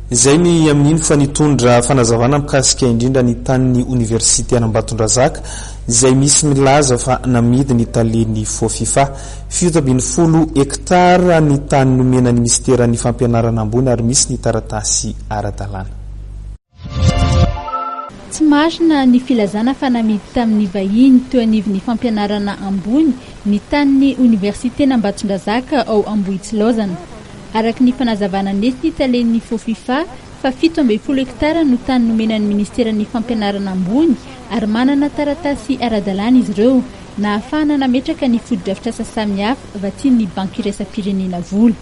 Izay ny amin'iny fa nitondra fanazavana mikasika indrindra ny tanin'ny oniversite an'Ambatondrazaka izay misy milaza fa namidy ny talen'ny Fofifa. 17 hektara ny tany nomena ny minisiteran'ny fampianarana ambony ary misy ny taratasy ara-dalàna. Tsy marina ny filazana fa namidy tamin'ny vahiny teo anivon'ny fampianarana ambony ny tanin'ny oniversiten'Ambatondrazaka ao Ambohitsilaozana. Araka ny fanazavana nentin'ny talen'ny Fofifa fa 17 hektara no tany nomena ny minisiteran'ny fampianarana ambony ary manana taratasy ara-dalàna izy ireo nahafahana nametraka ny fotodrafitrasa samihafa vatsian'ny Banky iraisam-pirenena vola.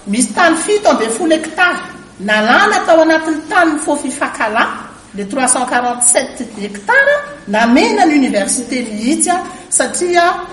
Misy tany 17 hektara nalana tao anatin'ny tanin'ny Fofifa Kala, le 347 hectares namena ny université mihitsy satria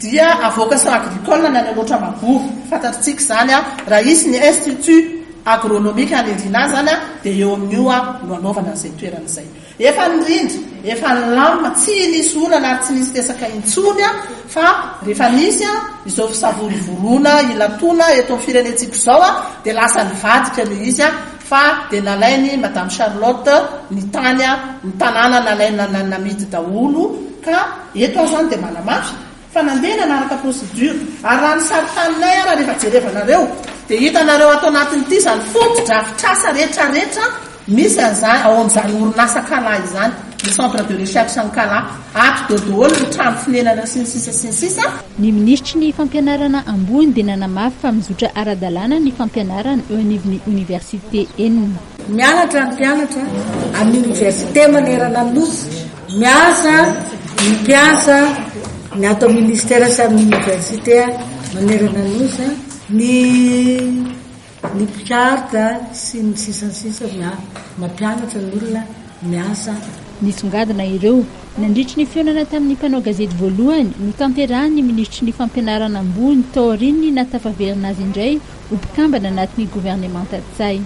dia à vocation agricole ny any Alaotra Mangoro. Fantatritsika izany, raha hisy ny institut agronomique any Irina zany dia eo amin'io no anaovana an'izay toerana izay. Efa nirindra, efa nilamina, tsy nisy olana ary tsy nisy resaka intsony fa rehefa nisy izao fisavorovoroana ilatoana eto amin'ny firenentsika izao dia lasa nivadika ilay izy fa dia nalainy Madame Charlotte ny tany, ny tanàna nalaina namidy daholo ka eto aho izany dia manamafy fa nandeha nanaraka procédure ary raha ny saritaninay ara rehefa jerevanareo dia hitanareo ato anatin'ity izany fotodrafitrasa retraretra misy an'izany ao amin'izany orinasa Kala izany, ny centre de recherche an'i Kala, ato daholo ny trano fonenana sy ny sisa sy ny sisa. Ny minisitry ny fampianarana ambony dia nanamafy fa mizotra ara-dalàna ny fampianarana eo anivon'ny oniversite enina. Mianatra ny mpianatra amin'ny oniversite manerana ny Nosy. Miasa ny mpiasa ny ato amin'ny minisitera sy amin'ny oniversite manerana ny Nosy. Ny ny mpikaroka sy ny sisa ny sisa mampianatra ny olona miasa. Nisongadina ireo nandritry ny fihaonana tamin'ny mpanao gazety voalohany notanterahin'ny minisitry ny fampianarana ambony taorian'ny nahatafaverina azy indray ho mpikambana anatin'ny governemanta Ntsay.